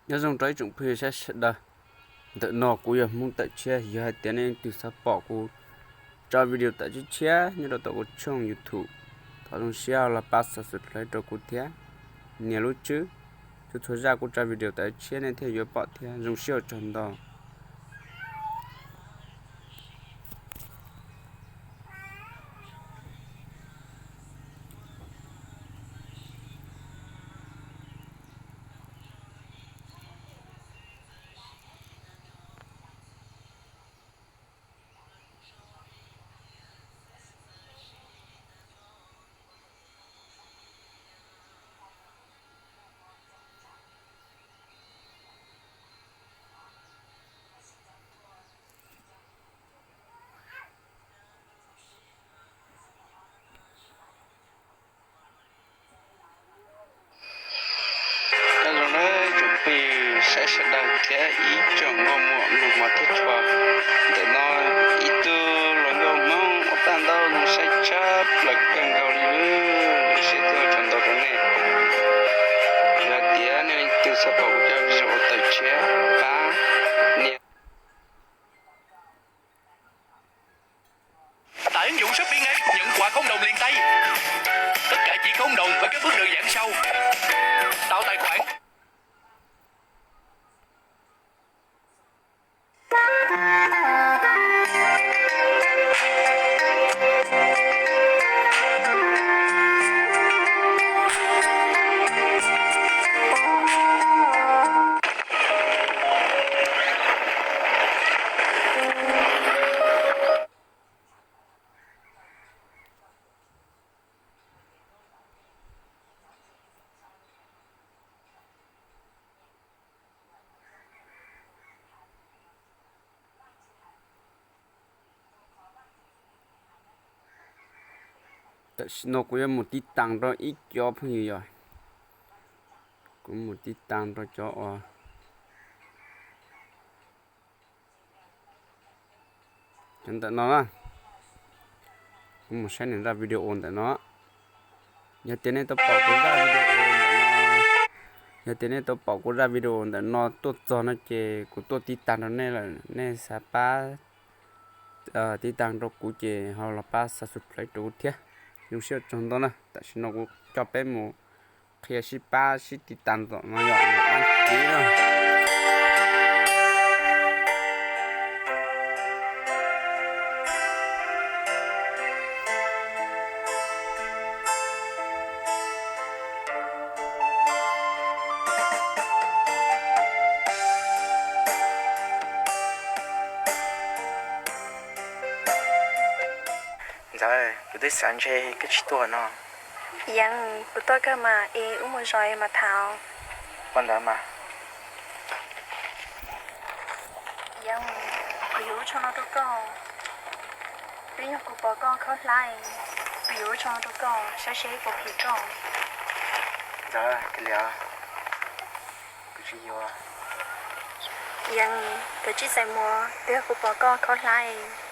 Nyob zoo rau ib tsoom phooj ywg saib sawv daws. Ntawm no kuv yog Hmoob Tawm Tshiab, yog hais tias nej leej twg xav pom kuv tso video tawm tshiab tshiab nyob rau tom kuv tshooj YouTube, thov zoo siab los pab subscribe rau kuv thiab, nias lub tswb, txhua txhua zaj kuv tso video tawm tshiab nej thiaj yuav pom thiab. Zoo siab ua tsaug ntau. Nyob zoo nawb tsoom phooj ywg saib sawv daws thiab ib tsoom nkauj muam mloog mos thiab tshua. Ntawm no ib tug hluas nkauj Hmoob ua tau ntau zoo saib tshaj plaws kawg nkaus li lawm, siab tuaj tsaug ntau rau nej. Yog tias nej leej twg xav pom kuv cov video tawm tshiab pab nias Tải ứng dụng Shopee ngay, nhận quà không đồng liền tay. Tất cả chỉ không đồng với các bước đơn giản sau. Tạo tài khoản. Tam sim no kuv yuav mus tib tas rau ib co phooj ywg yom. Kuv mus tib tas rau cov uas cov ntawm no na. Kuv mus saib nws zaj video ntawm no. Yog tias nej tau pom kuv zaj video ntawm no, yog tias nej tau pom kuv zaj video ntawm no tuaj txog no ces kuv tuaj tib tas rau nej lawm, nej xav pab tib tas rau kuv ces ho los pab subscribe rau kuv thiab. Zoo siab tsaug ntau na, tam sim no kuv coj peb mus qhia sib pab sib tib tas tom no yom, dab tsi na. Ntxawm, kuv twb xav ntshe koj tsis tuaj no. Yeev, kuv tuaj kawg mas, es wb mus zos mas tham. Ua ntawd mas. Yeev, kuv yuav lub tsho no rau koj. Twb yog kuv pom koj khaub hlab, kuv yuav lub tsho no rau koj saib seb puas phim koj. Ntxawm, kawg li os, kuv tsis yuav. Yeev, koj tsis txais muag, twb yog kuv pom koj khaub hlab,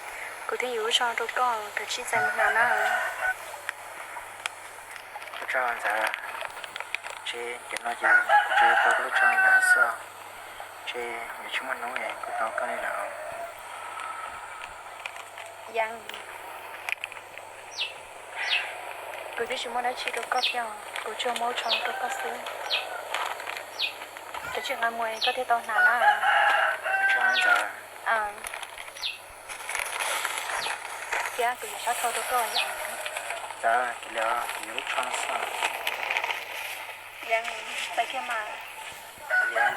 kuv thiaj yuav lub tsho no rau koj, koj tsis txais muag na. Ua tsaug Ntxawm, ntshe tiam no ces kuv tsuas yuav tau koj lub tsho no xwb, ntshe yuav tsis muaj hnub es kuv tau koj li lawm. Yeev, kuv twb tsis muaj dab tsi rau koj thiab, kuv tsuas muab lub tsho rau koj xwb. Koj tsis nqa mus koj thiaj tau hnav na. Ua tsaug Ntxawm. Thiab kuv yuav xav thau rau koj. Ntxawm, kuv yuav lub tsho xwb. Yeev, pais kiag mas. Ntxawm,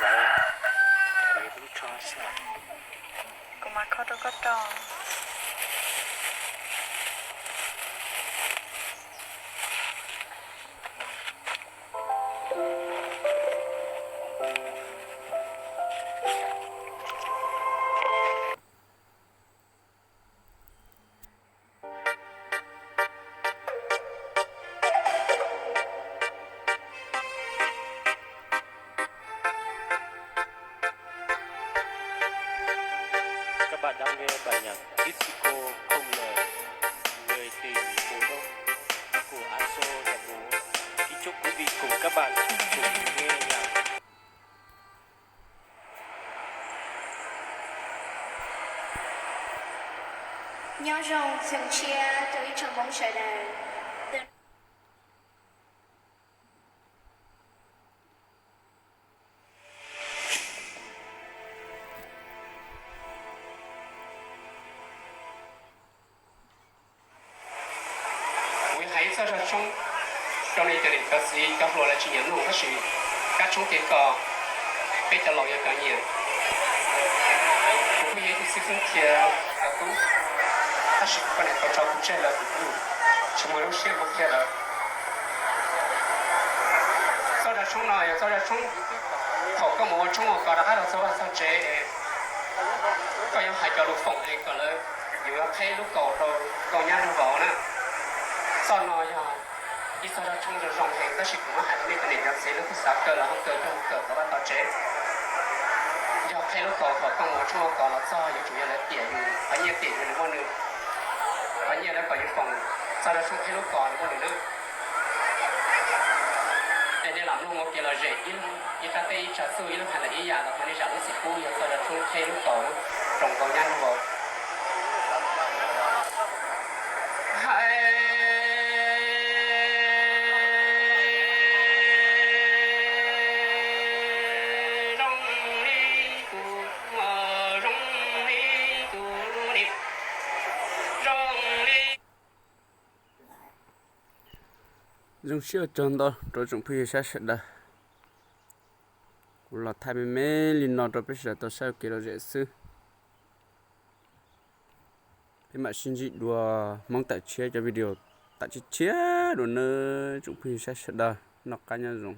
kuv yuav lub tsho xwb. Kuv mam kho rau koj rau. Các bạn đang nghe bài nhạc Disco không lời, người tình mùa đông của Aso Yabo. Kính chúc quý vị cùng các bạn cùng nghe nhạc. Nyob zoo tseem tshiab rau ib tsoom Hmoob sawv daws. Kuv hais ib txoj zaj tshoob rau nej cov niam cov txiv cov hluas lawv tsis nyiam mloog tab sis kab tshoob kev kos peb cov laus yuav cov nyiam. Kuv kuj yog ib tug xib fwb thiab cov tub, tab sis kuv poj niam tau tso kuv tseg lawm kuv kuj tsis muaj lub siab mus qhia lawv. Txoj zaj tshoob no yog txoj zaj tshoob thaum koj mus ua tshoob ua kos rov qab los txog vaj txog tsev, koj yuav hais cov lus foom es kom lawv yuav qheb lub kaus rau koj nyab nraug vauv na. Txoj no yog ib txoj zaj tshoob zoo zoo heev tab sis kuv muab hais rau nej cov niam cov txiv lub kub xav kaw los ho kaw coj mus kawm tau vaj tau tsev. Yog qheb lub kaus thaum koj mus ua tshoob ua kos los txog yuav tsum yog lawv tiam yus, qhov nyiaj tiam yus nws muaj nws, qhov nyiaj lawv kom yus foom, txoj zaj tshoob qheb lub kaus nws muaj nws na. Es nej lam mloog ua kev lom zem, ib leeg ib qab teb ib tsa txuj, ib leeg hais lawm ib yam los thov nej zam lub txim pub, yog txoj zaj tshoob qheb lub kaus, zoo nkauj nyab nraug vauv. Hais zoo li kuv, zoo li kuv li, zoo li. Zoo siab ua tsaug ntau rau tsoom phooj ywg saib sawv daws. Kuv los thaij me me li no rau peb sawv daws tau saib ua kev lom zem xwb. Peb mam sib ntsib dua Hmoob Tawm Tshiab cov video tawm tshiab tshiab dua nawb tsoom phooj ywg saib sawv daws, noj qab nyob zoo.